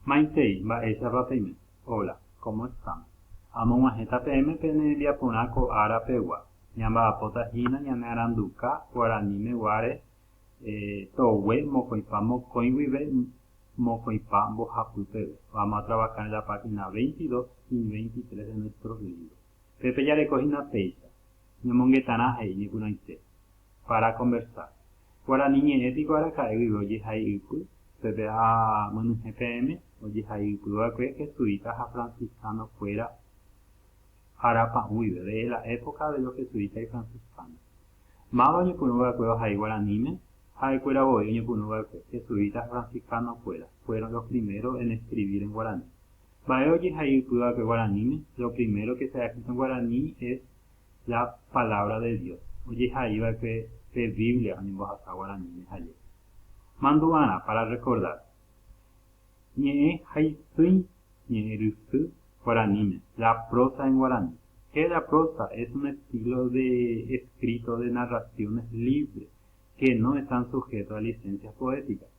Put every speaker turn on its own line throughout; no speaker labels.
Maitei, mba'éichapa peime? Hola, ¿cómo están? Amog̃uahẽta peẽme pene rembiaporã ko ára pegua. Ñamba'apóta hína ñane aranduka guaraníme guáre togue mokõipa mokõi guive mokõipa mbohapy peve. Vamos a trabajar en la página 22 y 23 de nuestros libros. Pépe jareko hína péicha. Ñomongetarã he'i ñepyrũite. Para conversar. Guarani ñe'ẽ piko araka'e guive ojehai ypy? Pépe amynyhẽ peẽme ojehai ypy va'ekue jesuita ha franciscano kuéra ára pa'ũ guive, de la época de los jesuitas y franciscanos. Máva oñepyrũ va'ekue ohai guaraníme? Ha'ekuéra voi oñepyrũ va'ekue, jesuita ha franciscano kuéra, fueron los primeros en escribir en guaraní. Mba'e ojehai ypy va'ekue guaraníme? Lo primero que se ha escrito en guaraní es la Palabra de Dios, ojehai va'ekue pe Biblia oñembohasa guaraníme haye. Mandu'arã, para recordar. Ñe'ẽ haisỹi, ñe'ẽ rysy guaraníme, la prosa en guaraní. Qué es la prosa? Es un estilo de escrito de narraciones libres que no están sujetos a licencias poéticas.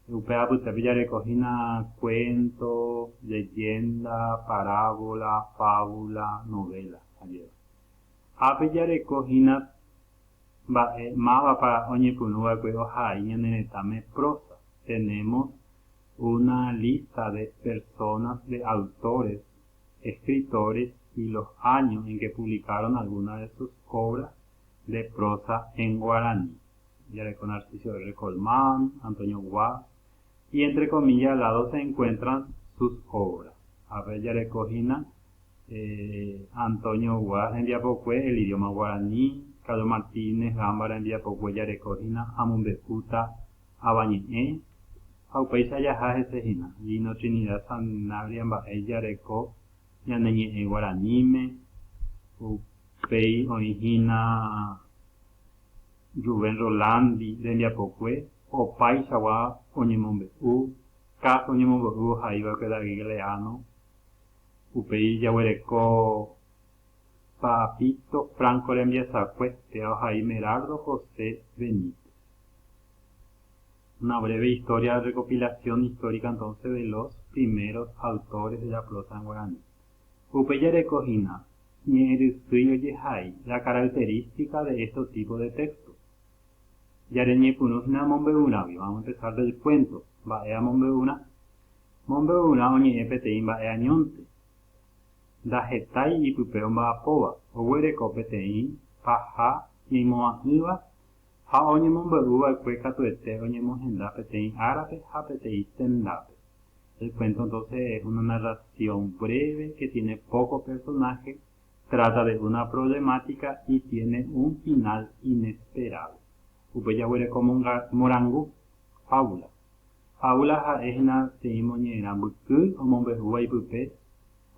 Upe apytépe jareko hína cuento, leyenda, parábola, fábula, novela, ajéva. Ápe jareko hína mba'e mávapa oñepyrũ va'ekue ohai ñane retãme prosa. Tenemos una lista de personas, de autores, escritores y los años en que publicaron algunas de sus obras de prosa en guaraní. Jareko Narciso R. Colmán, Antonio Guas, y entre comillas al lado se encuentran sus obras. Ápe jareko hína Antonio Guas rembiapokue El idioma guaraní, Carlos Martínez Gamba rembiapokue jareko hína Amombe'úta avañe'ẽ, ha upéicha jaha hese hína, Lino Trinidad Sanabria mba'e jareko ñane ñe'ẽ guaraníme, upéi oĩ hína Rubén Rolandi rembiapokue opaichagua oñemombe'u, káso oñemombe'u ohaiva'ekue David Galeano, upéi jaguereko Papito Franco rembiasakue, péva ohai Merardo José Benítez. Una breve historia recopilación histórica entonces de los primeros autores de la prosa en guaraní. Upe jareko hína ñe'ẽ rysýi ojehai la característica de estos tipos de textos. Jareñepyrũ hína mombe'urãgui, vamos a empezar del cuento. Mba'e amombe'urã? Mombe'urã oñe'ẽ peteĩ mba'e añónte. Ndahetái ipype omba'apóva, oguereko peteĩ paha ñaimo'ã'ỹva ha oñemombe'u va'ekue katuete oñemohenda peteĩ árape ha peteĩ tendápe. El cuento entonces es una narración breve que tiene poco personaje, trata de una problemática y tiene un final inesperado. Upe jaguereko morangu, fábula. Fábula ha'e hína peteĩ moñe'ẽrã mbyky omombe'úva ipype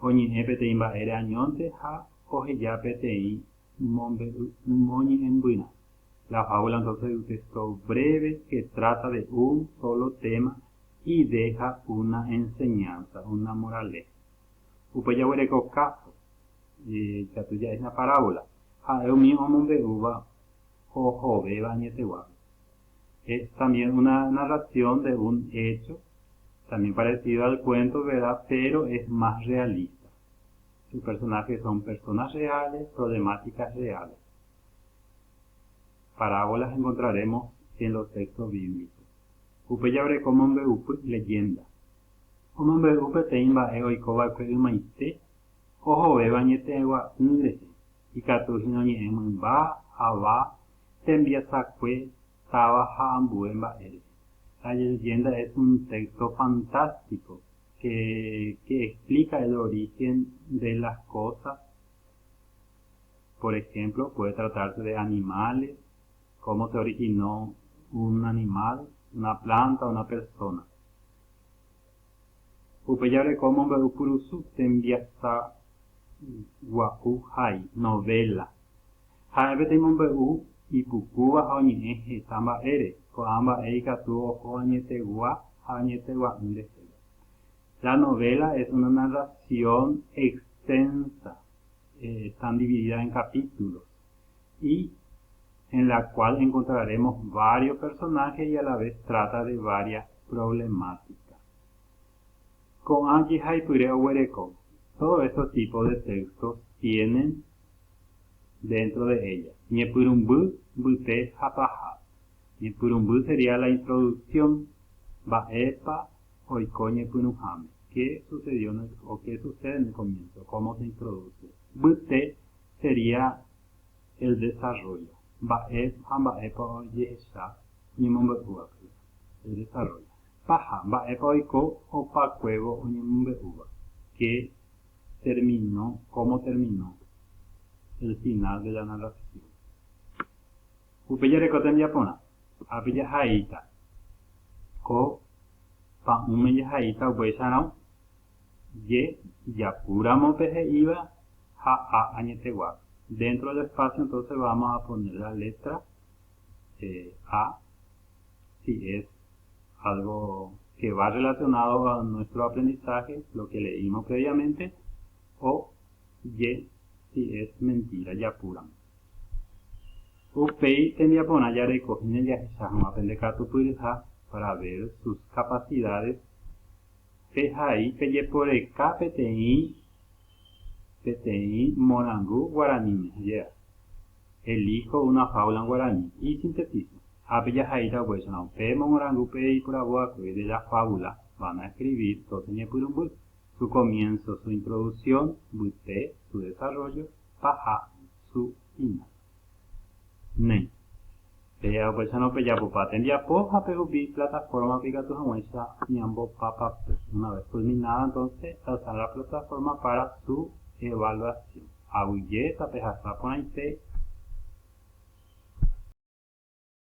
oñe'ẽ peteĩ mba'ére añónte ha oheja peteĩ moñe'ẽmbyrã. La fábula entonces es un texto breve que trata de un solo tema y deja una enseñanza, una moraleja. Upe jaguereko káso, ikatu ja'e hína parábola, ha'e umi omombe'úva ohovéva añeteguápe. Es también una narración de un hecho, también parecido al cuento, ¿verdad? Pero es más realista. Sus personajes son personas reales, problemáticas reales. Parábolas encontraremos en los textos bíblicos. Upe jaguereko mombe'upy, leyenda. Omombe'u peteĩ mba'e oikova'ekue ymaite ohovéva añetegua'ỹ rehe, ikatu hína oñe'ẽ mymba, ava, tembiasakue, táva ha ambue mba'e rehe. La leyenda es un texto fantástico que, que explica el origen de las cosas. Por ejemplo, puede tratarse de animales, cómo se originó un animal, una planta, una persona. Upe jareko mombe'u kurusu tembiasa gua'u hái, novela. Ha'e peteĩ mombe'u ipukúva ha oñe'ẽ heta mba'ére, ko'ã mba'e ikatu oho añetegua ha añetegua'ỹ reheve. La novela es una narración extensa, están divididas en capítulos y en la cual encontraremos varios personajes y a la vez trata de varias problemáticas. Ko'ã jehaipyre oguereko. Todos estos tipos de textos tienen dentro de ella. Ñepyrũmby, mbyte ha paha. Ñepyrũmby sería la introducción. Mba'épa oiko ñepyrũháme. Qué sucedió en el, o qué sucede en el comienzo, cómo se introduce. Mbyte sería el desarrollo. Mba'e ha mba'épa ojehecha oñemombe'úvape. El desarrollo. Paha, mba'épa oiko opakuévo oñemombe'úva. Qué terminó, cómo terminó el final de la narración. Upe jareko tembiaporã. Ápe jahaíta. Ko pa'ũme jahaíta upéicharõ je japúramo pe he'íva ha a añetegua. Dentro del espacio entonces vamos a poner la letra A si es algo que va relacionado a nuestro aprendizaje, lo que leímos previamente, o Y si es mentira, japúramo. Upéi tembiaporã jareko hína jahecha hag̃ua pende katupyryha para ver sus capacidades pehai pejeporeka peteĩ peteĩ morangu guaraníme jea. Elijo una fábula en guaraní y sintetizo. Ápe jahaíta upéicharõ pe morangu peiporavo'akue de la fábula van a escribir entonces ñepyrũmby su comienzo, su introducción, mbyte, su desarrollo, paha, su final. Néi. Péa upéicharõ pejapopa tembiapo ha pehupi plataforma-pe ikatu hag̃uáicha ñambopapapy. Una vez culminada entonces pasar la plataforma para su evaluación. Aguyje tapehasa porãite.